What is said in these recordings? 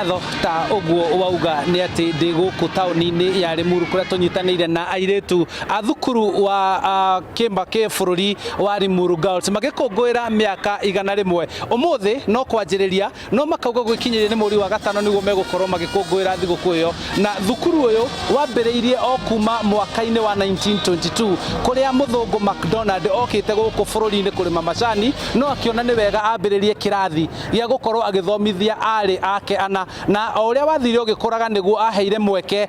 Ngatho ta ũguo wauga nĩ atĩ ndĩ gũkũ taũni-inĩ ya Limuru kũrĩa tũnyitanĩire na airĩtu a thukuru wa kĩmba kĩbũrũri wa Limuru Girls magĩkũngũĩra mĩaka 100. Ũmũthĩ no kwanjĩrĩria no makauga gwĩkinyĩria nĩ mweri wa gatano nĩguo megũkorwo magĩkũngũĩra thigũkũ ĩyo. Na thukuru ũyũ wambĩrĩirie o kuma mwaka-inĩ wa 1922 kũrĩa mũthũngũ McDonald okĩte gũkũ bũrũri-inĩ kũrĩma macani, no akĩona nĩ wega ambĩrĩrie kĩrathi gĩa gũkorwo agĩthomithia aarĩ ake ana. Na o ũrĩa wathire ũgĩkũraga nĩguo aheire mweke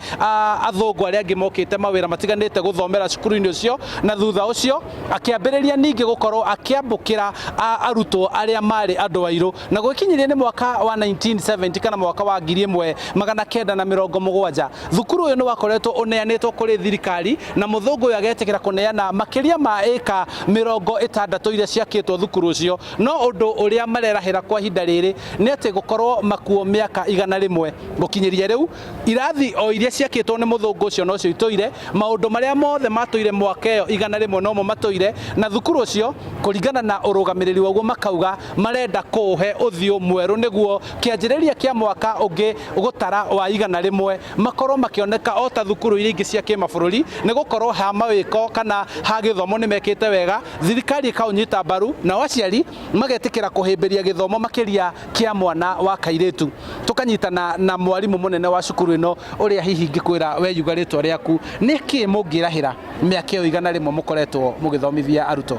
athũngũ arĩa angĩ mokĩte mawĩra matiganĩte gũthomera cukuru-inĩ ũcio, na thutha ũcio akĩambĩrĩria ningĩ gũkorwo akĩambũkĩra arutwo arĩa marĩ andũ airũ. Na gwĩkinyĩria nĩ mwaka wa 1970 kana mwaka wa 1970, thukuru ũyũ nĩ wakoretwo ũneanĩtwo kũrĩ thirikari, na mũthũngũ ũyũ agetĩkĩra kũneana makĩria ma ĩka 60 iria ciakĩtwo thukuru ũcio. No ũndũ ũrĩa marerahĩra kwa ihinda rĩrĩ nĩ atĩ gũkorwo makuo mĩaka 100 gũkinyĩria rĩu, irathi o iria ciakĩtwo nĩ mũthũngũ ũcio nocio itũire, maũndũ marĩa mothe matũire mwaka ĩyo 100 nomo matũire, na thukuru ũcio kũringana na ũrũgamĩrĩri waguo makauga marenda kũũhe ũthiũ mwerũ nĩguo kĩanjĩrĩria kĩa mwaka ũngĩ gũtara wa 100 makorwo makĩoneka o ta thukuru iria ingĩ cia kĩmabũrũri, nĩ gũkorwo ha mawĩko kana ha gĩthomo nĩ mekĩte wega, thirikari ĩkaũnyita mbaru, nao aciari magetĩkĩra kũhĩmbĩria gĩthomo makĩria kĩa mwana wa kairĩtu. Tũkanyitana na mwarimũ mũnene wa cukuru ĩno ũrĩa hihi ingĩkwĩra weyuga rĩtwa rĩaku, nĩ kĩ mũngĩrahĩra mĩaka ĩyo 100 mũkoretwo mũgĩthomithia arutwo?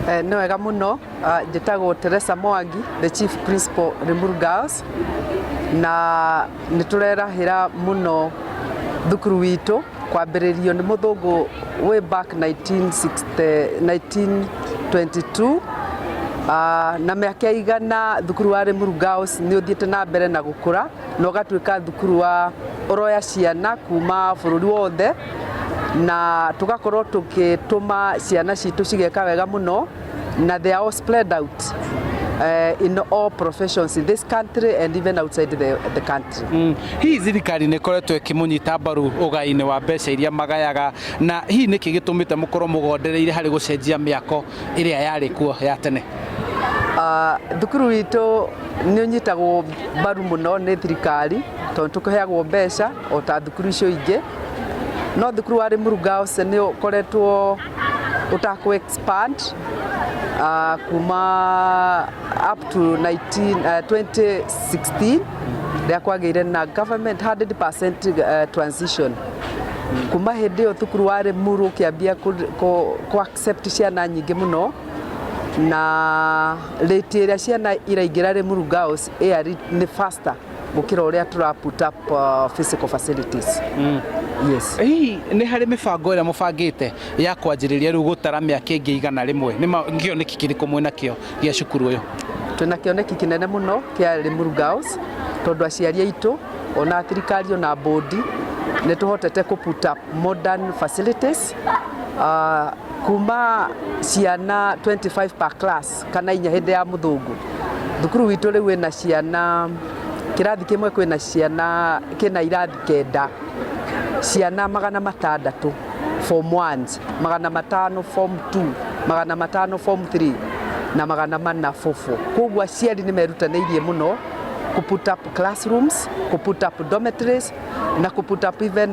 Nĩ wega mũno. Njĩtagwo Teresa Mwangi, the chief principal Limuru Girls, na nĩ tũrerahĩra mũno thukuru witũ kwambĩrĩrio nĩ mũthũngũ way back 1960, 1922. Na mĩaka 100 thukuru wa Limuru Girls nĩ ũthiĩte na mbere na gũkũra na ũgatuĩka thukuru wa ũroya ciana kuma bũrũri wothe, na tũgakorwo tũgĩtũma ciana citũ cigeka wega mũno, na they are all spread out in all professions in this country and even outside the country. Hihi thirikari nĩ ĩkoretwo ĩkĩmũnyita mbaru ũgai-inĩ wa mbeca iria magayaga, na hihi nĩkĩ gĩtũmĩte mũkorwo mũgondereire harĩ gũcenjia mĩako ĩrĩa yarĩ kuo ya tene? Thukuru witũ nĩ ũnyitagwo mbaru mũno nĩ thirikari tondũ tũkĩheagwo mbeca o ta thukuru icio ingĩ, no thukuru wa Limuru Girls nĩ ũkoretwo ũtakũ expand kuma up to 2016 rĩrĩa kwagĩire na government 100% transition. Kuma hĩndĩ ĩyo thukuru wa Limuru ũkĩambia kũ accept ciana nyingĩ mũno, na rate ĩrĩa ciana iraingĩra Limuru Girls nĩ faster gũkĩra ũrĩa tũra put up physical facilities. Yes. Hihi nĩ harĩ mĩbango ĩrĩa mũbangĩte ya kwanjĩrĩria rĩu gũtara mĩaka ĩngĩ 100? Nĩ kĩoneki kĩrĩkũ mwĩna kĩo gĩa cukuru ũyũ? Twĩna kĩoneki kĩnene mũno kĩa Limuru Girls tondũ aciari aitũ ona thirikari ona bodi nĩ tũhotete kũ put up modern facilities, kuma ciana 25 per class kana 4 hĩndĩ ya mũthũngũ. Thukuru witũ rĩu ĩna ciana, kĩrathi kĩmwe kwĩna ciana, kĩna irathi 9, ciana 600 form 1, 500 form 2, 500 form 3 na 400 form 4. Koguo aciari nĩ merutanĩirie mũno kũ put up classrooms, kũ put up dormitories na kũ put up even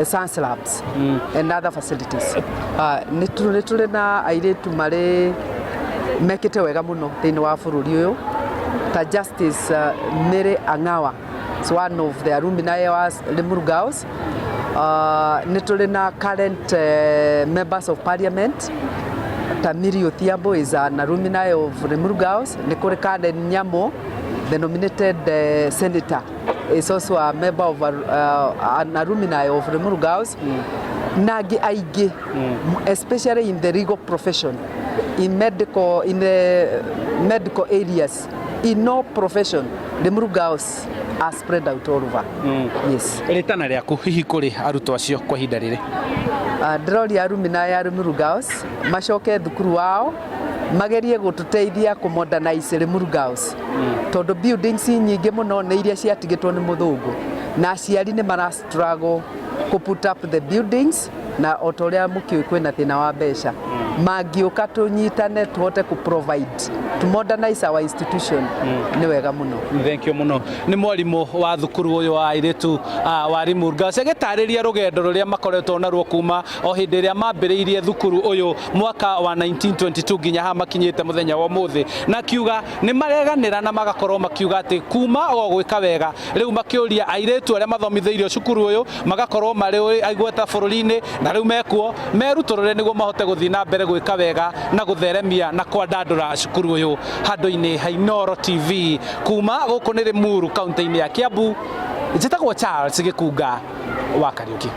science labs and other facilities. Nĩ tũrĩ na airĩtu marĩ mekĩte wega mũno thĩinĩ wa bũrũri ũyũ ta Justice Mary Ang'awa is one of the alumni wa Limuru Girls. Nĩ tũrĩ na current members of parliament ta Millie Odhiambo is an alumni of Limuru Girls. Nĩ kũrĩ Karen Nyamu, the nominated senator, is also a member of an alumni of Limuru Girls. Na angĩ aingĩ, especially in the legal profession, in the medical areas, in all profession, Limuru Girls are spread out all over. Yes. Rĩtana rĩaku hihi kũrĩ arutwo acio kwa ihinda rĩrĩ? Ndĩroria alumni ya Limuru Girls macoke thukuru wao magerie gũtũteithia kũ modernize Limuru Girls, tondũ buildings nyingĩ mũno nĩ iria ciatigĩtwo nĩ mũthũngũ, na aciari nĩ mara struggle kũ put up the buildings, na o ta ũrĩa mũkĩũĩ kwĩna thĩna wa mbeca. Mangĩũka tũnyitane tũhote kũ provide to modernize our institution, nĩ wega mũno. Thank you mũno. Nĩ mwarimũ wa thukuru ũyũ wa airĩtu wa Limuru Girls, agĩtarĩria rũgendo rũrĩa makoretwo naruo kuma o hĩndĩ ĩrĩa mambĩrĩirie thukuru ũyũ mwaka wa 1922 nginya haha makinyĩte mũthenya wa ũmũthĩ, na akiuga nĩ mareganĩra na magakorwo makiuga atĩ kuma o gwĩka wega rĩu makĩũria airĩtu arĩa mathomithĩirio cukuru ũyũ magakorwo marĩ igweta bũrũri-inĩ, na rĩu mekuo merutũrũre nĩguo mahote gũthiĩ na mbere gwĩka wega na gũtheremia na kwandandũra cukuru ũyũ. Handũ-inĩ ha Inooro TV kuma gũkũ nĩ Limuru, kaunti-inĩ ya Kiambu, njĩtagwo Charles Gĩkunga wa Kariũki.